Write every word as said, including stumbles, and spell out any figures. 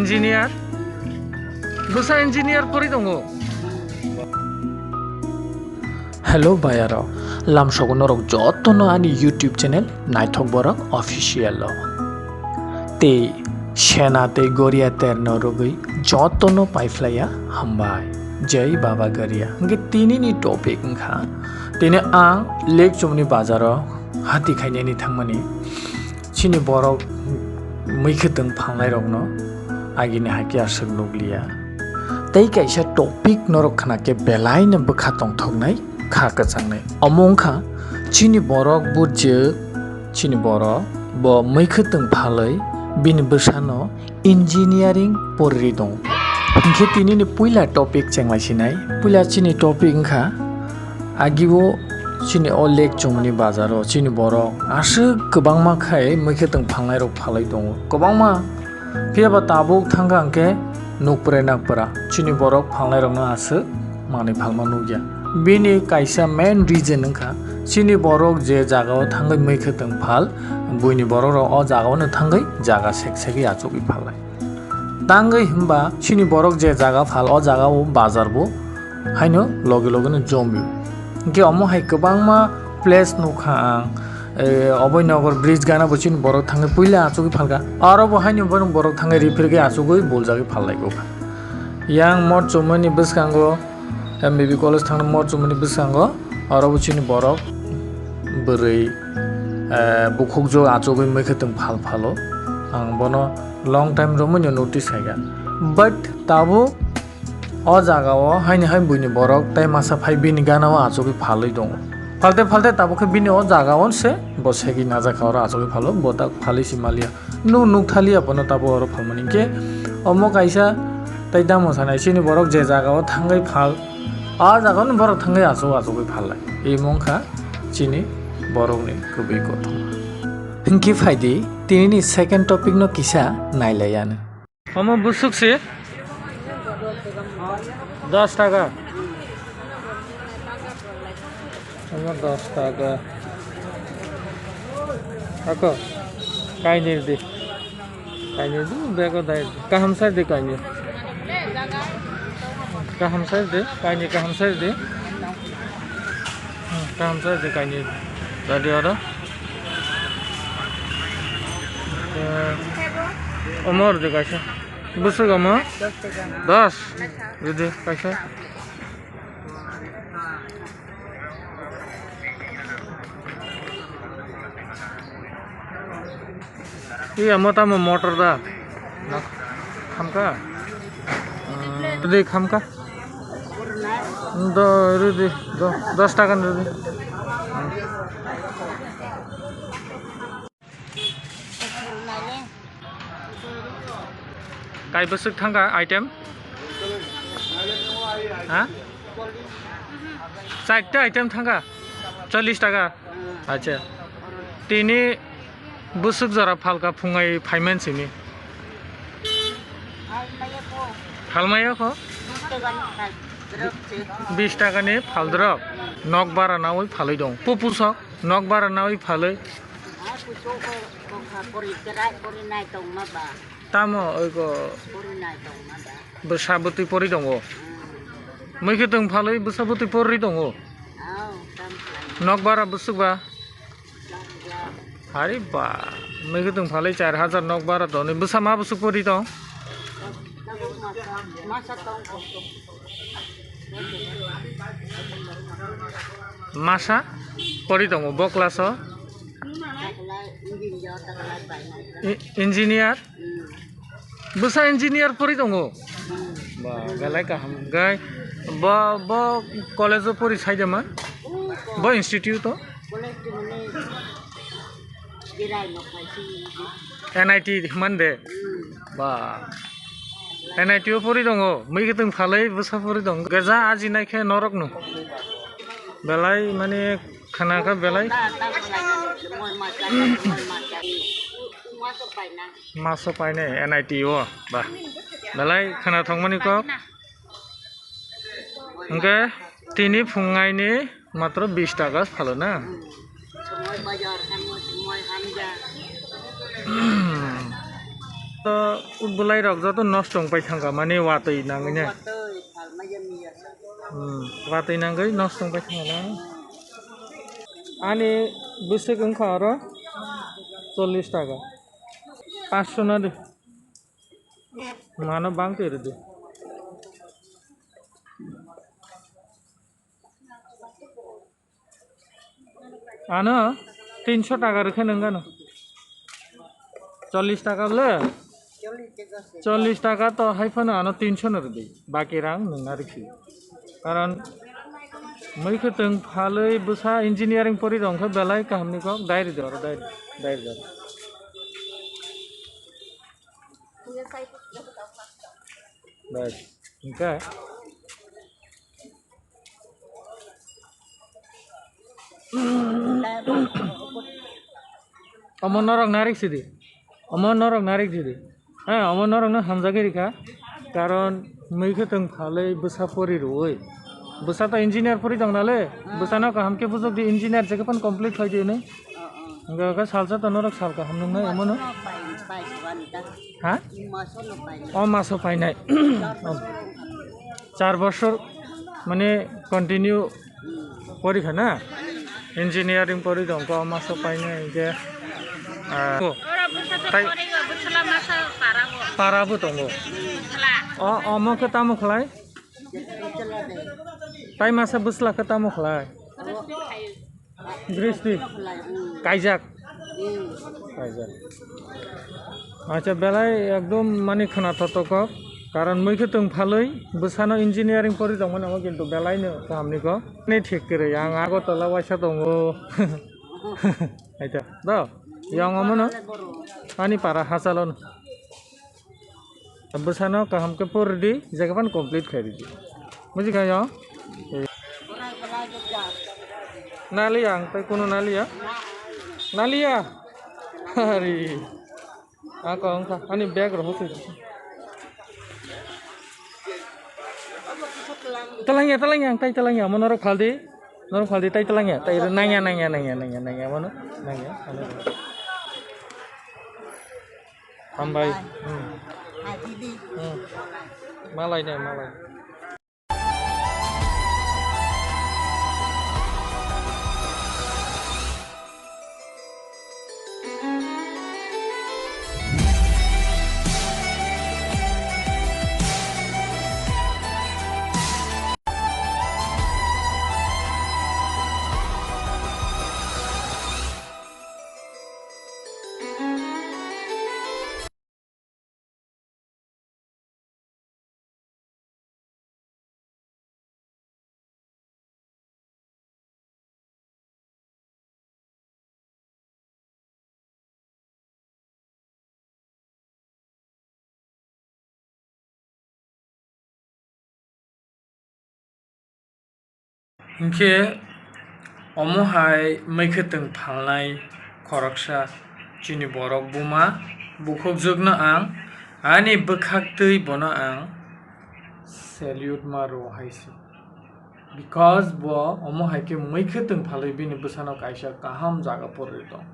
Engineer? Bwsa engineer pori tongo? Hello bayarok, lamsogo norok jotono ani YouTube channel Naithok Borok Official o. Tei sena tei goria terno rwgwi jotono paiphlaiya hambai. Jai Baba Goria. Hwnkhe tinini topic wngkha, tini ang Lekchumni bazaro hati khainani thangmani. Chini borok mui khwtwng phalnairokno agini hai khe aswk nukliya. Tei kaisa topic norok khna khe belaino bwkha tongthoknai, kha kwchangnai. Omo wngkha chini borok bujwk, chini borok bo mui khwtwng phalwi bini bwsano engineering porwi tongo. Hinkhe tinini puila topic chenglai sinai. Puila chini topic wngkha, agio chini o Lekchumni bazaro chini borok aswk kwbangma khai mui khwtwng phalnairok phalwi tongo. Kwbangma, phiyaba tabuk thangkha hwnkhe nukpre nakpra chini borok phalnairokno aswk manwi phalma nukya. Bini kaisa main reason wngkha chini borok je jagao thangwi mui khwtwng phal, buini borokrok o jagaono thangwi jaga sek segwi achugwi phalnai. Tangwi hwnba chini borok je jaga phal, o jaga o bazar bo haino loge loge no jomio. Hinkhe omo hai kwbangma place nukha ang, eh, Abhainagar bridge gana bo chini borok thangwi puila achugwi phalkha. Aro bo haino borok thangwi rifirgwi achugwi buljagwi phallaikha. Yang mor chumani bwskango, M B B college thangna mor chumani bwskango, aro bo chini borok bwrwi, eh, bukhukjwk achugwi mui khwtwng phal phalo. Ang bono long time romwi no notice khaikha. But tabuk o jaga o haini hai buini borok tei masa phai bini gana o achugwi phalwi tongo. Phalte phalte tabuk khe bini o jaga o se bo segwi najakha, oro achugwi phalo, bo tak phalwi si maliya. Nuk, nukthaliya bono tabuk oro phalmani. Hinkhe omo kaisa tei tamo sanai, chini borok je jaga o thangwi phal, a jaga o borok thangwi achuk achugwi phallai. Imo wngkha chini borokni kubui kothoma. Hinkhe phaidi, tinini second topic no kisa nailaiya. Omo bwswk se dos taka. Omo dos taka. Ako, kainwi di. Kainwi di, bego dai. Kaham sai di kainwi. Kaham sai di, kainwi kaham sai di. Hmm, kaham sai di kainwi. Tadi ada. Eh, omo rwdi kaisa. Bwswk omo? Dos. Rwdi kaisa. Iya, mo tamo motor da. Khamka? Hmm, rwdi khamka? Do, rwdi, do, dos taka rwdi. Hmm. Kai bwswk thangkha item? Ha? Charta item thangkha? Chollish taka? Acha. Tini bwswk jora phalka phungai phaiman simi? Phalmaya kho? Bis taka ni phaldrop. Nok bara nawi phalwi dong. Pupu sok nok bara nawi phalwi. Tamo oigo bwsa bwtwi pori tongo. Mui khwtwng phalwi bwsa bwtwi pori tongo. Nok bara bwswk ba? Hari ba, mui khwtwng phalwi char hajar nok bara tonwi bwsa ma bwswk pori tong? Masa pori tongo bo class o? I-, engineer? Bwsa engineer pori tongo? Ba, belai kaham. Gai, bo, bo college o pori sai de ma? Bo institute o? N I T hwnmani de? Ba, N I T o pori tongo, mui khwtwng phalwi bwsa pori tongo. Gaja ajinai khe norokno. Belai mani khana khe belai. Maso painai N I T o, ba. Belai khana thongmani kok. Hwnkhe tini phungaini matro bis taka phalo na. Somoi bazar thango, somoi hamya. To, bwlai rok joto nosto wng pai thangkha, mane watwi nangwi ne. Watwi phalmaya miya. Hmm, watwi nangwi nosto wng pai thangkha na. Ani bwswk wngkha oro chollish taka. Panchsho na di. Mano bang twi rwdi. Ano tinsho taka rwkhe nang gano. Chollish taka le? Chollish taka to hai phano ano tinsho no rwdi. Baki rang nungna rikhi. Karon mui khwtwng phalwi bwsa engineering pori rwngkhe belai kahamni kok dai rwdi oro dai, dai rwdi oro. Bas, hingkhe. Omo norok narik sidi. Omo norok narik sidi. Ha, omo norok no hamjagwi rikha. Karon mui khwtwng phalwi bwsa pori rwui. Bwsa to engineer pori tong nale. Bwsano kaham khe bujok di engineer jekhe phan complete khai di hwnwi. Hingkhe khe salsa to norok sal kaham nungnai omo no. Ha? O maso painai. Char bosor mane continue pori kha na? Engineering pori tong kha, o maso painai hingkhe, ah, tai para bo tongo. O, omo khe tamo khlai? Tai masa bwsla khe tamo khlai? Gristi. Kaijak. Kaijak. Acha, belai ekdom mani khwnathok kok. Karon mui khwtwng phalwi bwsano engineering pori tongmani omo kintu belai no kaham ni kok. Ni thik kwrwi ang Agartala waisa tongo. Aita, do, yang omo no. Ani para hachalo no. Bwsano kaham khe pori di, jekhe phano complete khai ridi. Buji kha yo? Naliya ang tei kuno naliya? Naliya? Hari. Ako wngkha, ani bag rok hosi. Talangya, talangya, ang tai talangya, mo norok phaldi. Norok phaldi, tai talangya, tai nangya, nangya, nangya, nangya, nangya, mono, nangya, ano. Hambai. Hmm. Hmm. Malai ne, malai. Hinkhe omo hai mui khwtwng phalnai khoroksa chini borok buma bukhukjwkno ang ani bwkhaktwi bono ang salute ma rwo hai se. Because bo omo hai khe mui khwtwng phalwi bini bwsano kaisa kaham jaga porwi tong.